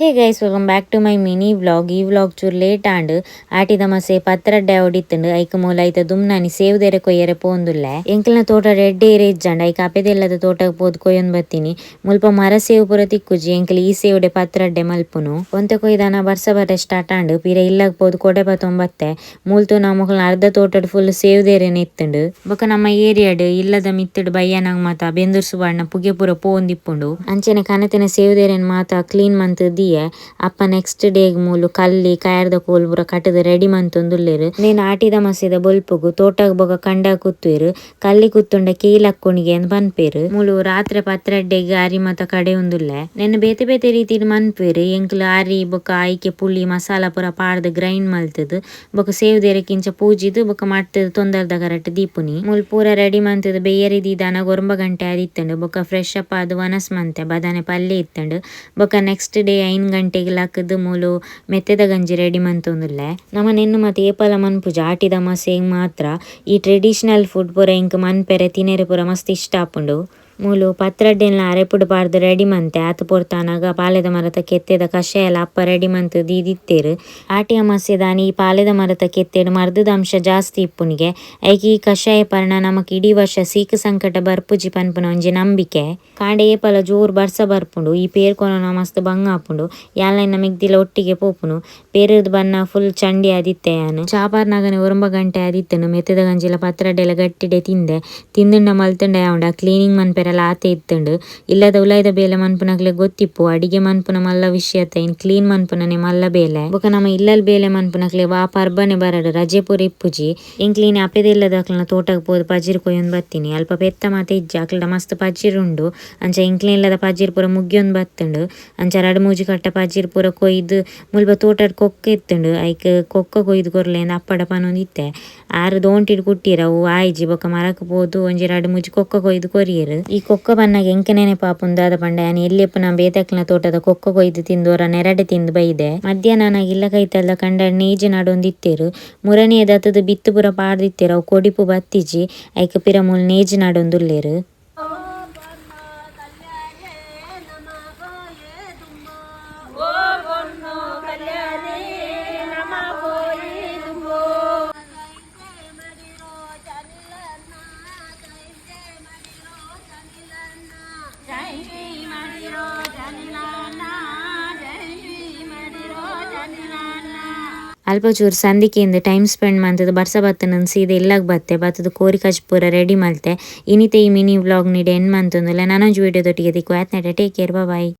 Hey guys, welcome back to my mini vlog. ಈ vlog ಚೂರು late and ಆಟಿದ ಮಸೆ ಪತ್ರಡ್ಡೆ ಅವಡಿತ್ತುಂಡು. ಐಕ್ ಮೂಲ ಐತ ದುಮ್ನಾನಿ ಸೇವುದೆರೆ ಕೊಯ್ಯರೆ ಪೋಂದುಲ್ಲೆ. ಎಂಕಲ್ನ ತೋಟ ರೆಡ್ಡೆ ಏರೆ ಇಜ್ಜಾಂಡ್, ಐಕ್ ಅಪೆದೆಲ್ಲದ ತೋಟಗ್ ಪೋದು ಕೊಯ್ಯೊಂದು ಬತ್ತೀನಿ. ಮುಲ್ಪ ಮರ ಸೇವು ಪೂರ ತಿಕ್ಕುಜಿ, ಎಂಕಲ್ ಈ ಸೇವುಡೆ ಪತ್ರಡ್ಡೆ ಮಲ್ಪುನು. ಒಂತೆ ಕೊಯ್ದಾನ ಬರ್ಸ ಬರ್ರೆ ಸ್ಟಾರ್ಟ್ ಆಂಡ್. ಪಿರ ಇಲ್ಲಗ್ ಪೋದು ಕೊಡೆ ಬತ್ತೊಂಬತ್ತೆ. ಮೂಲ್ತು ನಮಕ್ಲ ಅರ್ಧ ತೋಟಡ್ ಫುಲ್ ಸೇವುದೇರೆನೆ ಇತ್ತುಂಡು. ಬೊಕ ನಮ್ಮ ಏರಿಯಾಡ್ ಇಲ್ಲದ ಮಿತ್ತುಡು ಬಯ್ಯನಾಗ ಮಾತ ಬೆಂದುರ್ಸು ಬಾಡ್ನ ಪುಗೆ ಪೂರ ಪೋಂದಿಪ್ಪುಂಡು. ಅಂಚನೆ ಕನತಿನ ಸೇವುದೇರೆನ್ ಮಾತ ಕ್ಲೀನ್ ಮಂತ್ ದಿಯೆ. ಅಪ್ಪ ನೆಕ್ಸ್ಟ್ ಡೇಗ್ ಮೂಲು ಕಲ್ಲಿ ಕಾಯರ್ದ ಕೋಲ್ ಪೂರ ಕಟ್ಟದ ರೆಡಿ ಮಂತೊಂದುಲ್ಲೆರ್. ನೇನ್ ಆಟಿದ ಮಸೆದ ಬೊಲ್ಪುಗು ತೋಟಗ್ ಬೊಕ ಕಂಡ ಕುತ್ತುವೆರ್. ಕಲ್ಲಿ ಕುತ್ತುಂಡ ಕೇಲಕ್ಕುಣಿಗೆ ಅಂದ್ ಪನ್ಪೆರ್. ಮೂಲು ರಾತ್ರೆ ಪತ್ರಡ್ಡೆಗ್ ಅರಿ ಮಾತ ಕಡೆ ಉಂದುಲ್ಲೆ. ನೆನ್ ಬೇತೆ ಬೇತೆ ರೀತಿಡ್ ಮನ್ಪುವೆರ್. ಎಂಕ್ಲ ಅರಿ ಬೊಕ ಐಕೆ ಪುಳಿ ಮಸಾಲ ಪೂರ ಪಾಡ್ದ್ ಗ್ರೈಂಡ್ ಮಲ್ತುದು ಬೊಕ ಸೇವುದೇರೆಗ್ ಇಂಚ ಪೂಜಿದ್ ಬೊಕ ಮಟ್ತುದು ತೊಂದರ್ದ ಕರಟ್ ದೀಪುನಿ. ಮೂಲು ಪೂರ ರೆಡಿ ಮಂತುದು ಬೆಯ್ಯರೆ ದೀದಾನ 9 ಗಂಟೆ ಆದಿತ್ತುಂಡು. ಬೊಕ ಫ್ರೆಶ್ ಅಪ್ ಆದ್ ವನಸ್ ಮಂತೆ, ಬದನೆ ಪಲ್ಯ ಇತ್ತುಂಡು. ಬೊಕ ನೆಕ್ಸ್ಟ್ ಡೇ 5 ಗಂಟೆಗ್ ಲಕ್ಕುದು ಮೂಲು ಮೆತ್ತೆದ ಗಂಜಿ ರೆಡಿ ಮಂತೊಂದುಲ್ಲೆ. ನಮ ನೆನ್ನು ಮಾತ ಏಪಲ ಮನ್ಪುಜ, ಆಟಿದ ಮಸೆಗ್ ಮಾತ್ರ. ಈ ಟ್ರೆಡಿಷನಲ್ ಫುಡ್ ಪೂರ ಎಂಕ್ ಮನ್ಪೆರೆ ತಿನೆರೆ ಪೂರ ಮಸ್ತ್ ಇಷ್ಟ ಆಪುಂಡು. ಮೂಲು ಪತ್ರಡ್ಡೆನ್ಲ ಅರೆಪುಡು ಪಾಡ್ದ್ ರೆಡಿ ಮಂತೆ. ಆತ್ ಪೊರ್ತಾನಗ ಪಾಲೆದ ಮರತ ಕೆತ್ತೆದ ಕಷಾಯಲ ಅಪ್ಪ ರೆಡಿ ಮಂತ್ ದೀದಿತ್ತೆರ್. ಆಟಿ ಅಮಾಸೆದಾನಿ ಈ ಪಾಲೆದ ಮರತ ಕೆತ್ತೆಡ್ ಮರ್ದದ ಅಂಶ ಜಾಸ್ತಿ ಇಪ್ಪುನಿಗೆ, ಐಕ್ ಈ ಕಷಾಯ ಪರ್ಣ ನಮಕ್ ಇಡೀ ವರ್ಷ ಸೀಕ್ ಸಂಕಟ ಬರ್ಪುಜಿ ಪನ್ಪುನ ಒಂಜಿ ನಂಬಿಕೆ. ಕಾಂಡೆ ಏಪಲ ಜೋರು ಬರ್ಸ ಬರ್ಪುಂಡು. ಈ ಪೇರ್ ಕೊನೊನ ಮಸ್ತ್ ಬಂಗ ಆಪುಂಡು. ಯಾನ್ಲ ಮೆಗ್ದಿಲ ಒಟ್ಟಿಗೆ ಪೋಪುನು. ಪೇರುದ್ ಬನ್ನ ಫುಲ್ ಚಂಡಿ ಆದಿತ್ತೆ ಯಾನ್. ಚಾಪಾರ್ನಾಗನೆ 9 ಗಂಟೆ ಆದಿತ್ತುಂಡು. ಮೆತ್ತೆದ ಗಂಜಿಲ ಪತ್ರಡ್ಡೆಲ ಗಟ್ಟಿಡೆ ತಿಂದೆ. ತಿಂದುಂಡ ಮಲ್ತುಂಡ ಯಾವುಂಡ ಕ್ಲೀನಿಂಗ್ ಮನ್ಪೆರೆಲ ಆತೆ ಇತ್ತುಂಡು. ಇಲ್ಲದ ಉಲಾಯ್ದ ಬೇಲೆ ಮನ್ಪುನಕ್ಲೆ ಗೊತ್ತಿಪ್ಪು, ಅಡಿಗೆ ಮನ್ಪುನ ಮಲ್ಲ ವಿಷಯ ಇನ್ ಕ್ಲೀನ್ ಮನ್ಪುನನೆ ಮಲ್ಲ ಬೇಲೆ. ಬೊಕ ನಮ್ಮ ಇಲ್ಲಲ್ ಬೇಲೆ ಮನ್ಪುನಕ್ಲೆ ವಾ ಪರ್ಬನೆ ಬರಡು, ರಜೆ ಪೂರ ಇಪ್ಪುಜಿ. ಎಂಕ್ಲೀನ್ ಅಪೆದೆಲ್ಲದ ಅಕ್ಲ್ನ ತೋಟಗ್ ಪೋದು ಪಜಿರ್ ಕೊಯ್ಯೊಂದು ಬತ್ತೀನಿ. ಅಲ್ಪ ಪೆತ್ತ ಮಾತ ಇಜ್ಜಿ, ಅಕ್ಲ್ಡ ಮಸ್ತ್ ಪಜಿರ್ ಉಂಡು. ಅಂಚ ಎಂಕ್ಲೆ ಇಲ್ಲದ ಪಜಿರ್ ಪೂರ ಮುಗ್ಯೊಂದು ಬತ್ತುಂಡು. ಅಂಚ ರಡ್ಡ್ ಮೂಜಿ ಕಟ್ಟ ಪಜಿರ್ ಪೂರ ಕೊಯ್ದು ಮುಲ್ಪ ತೋಟಡ್ ಕೊಕ್ಕ ಇತ್ತುಂಡು. ಐಕ್ ಕೊಕ್ಕ ಕೊಯ್ದು ಕೊರ್ಲೆ ಅಪ್ಪಡ ಪನೊಂದಿತ್ತೆ. ಆರು ದೋಂಟಿಡ್ ಕುಟ್ಟಿರ ಅವು ಆಯ್ಜಿ. ಬೊಕ ಮರಕ್ ಪೋದು ಒಂಜಿ ರಡ್ಡ್ ಮೂಜಿ ಕೊಕ್ಕ ಕೊಯ್ದು ಕೊರಿಯೆರ್. ಈ ಕೊಕ್ಕ ಬನ್ನಾಗ ಎಂಕ ನೆನಪಾಪುಂಡು ದಾದ ಪಂಡ, ಯಾನ್ ಎಲ್ಯೆಪ್ಪು ನಾ ಬೇತಕ್ಲ್ನ ತೋಟದ ಕೊಕ್ಕ ಕೊಯ್ದು ತಿಂದು ಒರ ನೆರಡೆ ತಿಂದು ಬೈದೆ. ಮಧ್ಯಾಹ್ನ ನಾಗ ಇಲ್ಲ ಕೈತಲ್ದ ಕಂಡ ನೇಜಿ ನಡೊಂದಿತ್ತೆರ್. ಮುರನಿಯ ದತ್ತದ ಬಿತ್ತು ಪೂರ ಪಾಡ್ದಿತ್ತೆರ್. ಅವು ಕೊಡಿಪು ಬತ್ತಿಜಿ. ಐಕ್ ಪಿರ ಮೂಲು ನೇಜಿ ನಡೊಂದುಲ್ಲೆರ್. ಅಲ್ಪ ಚೂರು ಸಂದಿಕೆಯಿಂದ ಟೈಮ್ ಸ್ಪೆಂಡ್ ಮಂತುದು ಬರ್ಸ ಬತ್ತುಂಡು ಸೀದಾ ಇಲ್ಲಗ್ ಬತ್ತೆ. ಬತ್ತುದು ಕೋರಿ ಕಜ್ ಪೂರ ರೆಡಿ ಮಲ್ತೆ. ಇನಿತ ಈ ಮಿನಿ ವ್ಲಾಗ್ ನಿಡೆ ಎಂಡ್ ಮಂತೊಂದುಲ್ಲೆ. ನನೊಂಜಿ ವಿಡಿಯೋ ದೊಟ್ಟಿಗೆ ತಿಕ್ಕುವ. ಆತ್ನೇಟ take care, bye.